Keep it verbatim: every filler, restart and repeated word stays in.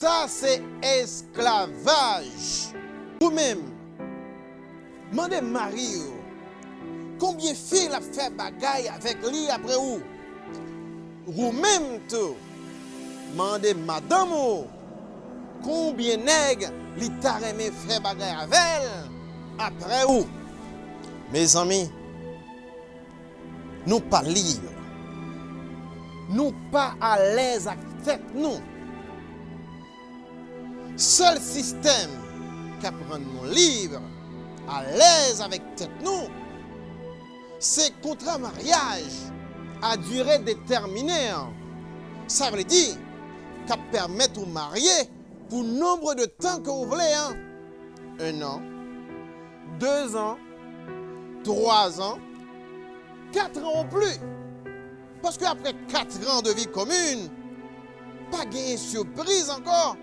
Sa se esklavaj. Ou menm, mande mari w konbyen fi l ap fè bagay avèk li apre ou. Ou menm tou, mande madanm ou konbyen nèg li ta renmen fè bagay avè l apre ou. Mezanmi, nou pa lib. Nou pa alèz ak tèt nou. Sèl sistèm k ap rann nou lib, alèz avèk tèt nou, se kontra maryaj a dire detèminen an. Sa vle di, k ap pèmèt ou marye pou nonb de tan ke w vle an. Un an, de zan, twa zan, kat an ou plis. Paske apre kat an de vi komin, pa genyen sipriz ankò.